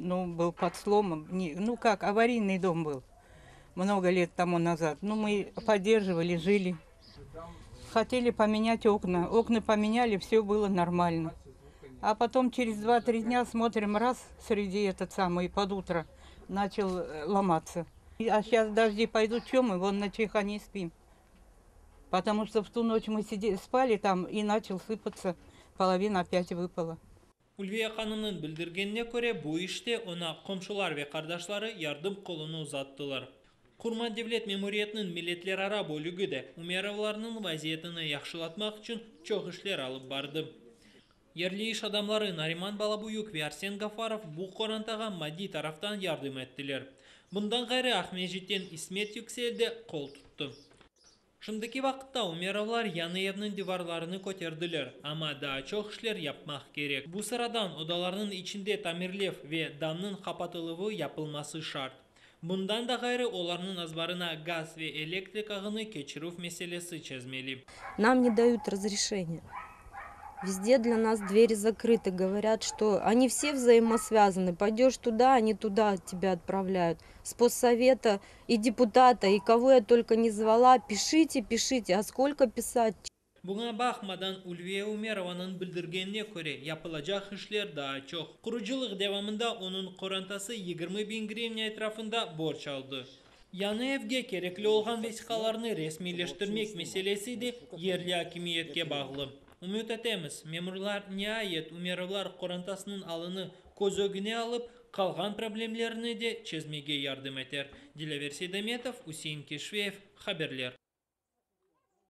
Ну, был под сломом. Не, ну как, аварийный дом был. Много лет тому назад. Ну, мы поддерживали, жили. Хотели поменять окна. Окна поменяли, все было нормально. А потом через 2-3 дня смотрим, раз, среди этот самый, под утро начал ломаться. А сейчас дожди пойдут, чем мы вон на чайхане спим. Потому что в ту ночь мы сидели, спали там, и начал сыпаться, половина опять выпала. Ülviye hanımnıñ bildirgenine köre, bu işte oña qomşular ve qardaşları yardım qolunı uzattılar. Qurman devlet memuriyetiniñ milletlerara bölügi de Umerovlarnıñ vaziyetini yahşılatmaq içün çoq işler alıp bardı. Yerli iş adamları Nariman Balabuyuk ve Arsen Gafarov bu qorantağa maddiy taraftan yardım ettiler. Bundan ğayrı Aqmescitten İsmet Yüksel de qol tuttı. Şimdiki vaqıtta Umerovlar yañı evniñ divarlarını köterdiler, amma daa çoq işler yapmaq kerek. Bu sıradan odalarnıñ içinde tamirlev ve damnıñ qapatıluvı yapılması şart. Bundan da ğayrı olarnıñ azbarına gaz ve elektrik ağını keçirüv meselesi çezmeli. Нам не дают разрешения. Везде для нас двери закрыты. Говорят, что они все взаимосвязаны. Пойдешь туда, они туда тебя отправляют. С поссовета и депутата, и кого я только не звала. Пишите, пишите. А сколько писать? Buña baqmadan, Ülviye Umerovanıñ bildirgenine köre, yapılacaq işler daa çoq. Qurucılıq devamında onıñ qorantası 20 biñ grivna etrafında borc aldı. Yañı evge kerekli olğan vesiqalarnı resmiyleştirmek meselesi de yerli akimiyetke bağlı. Ümüt etemiz, memurlar niayet Umerovlar qorantasınıñ alını köz ögüne alıp, qalğan problemlerini de çezmege yardım eter. Dilâver Seydametov, Üsein Keşveyev, haberler.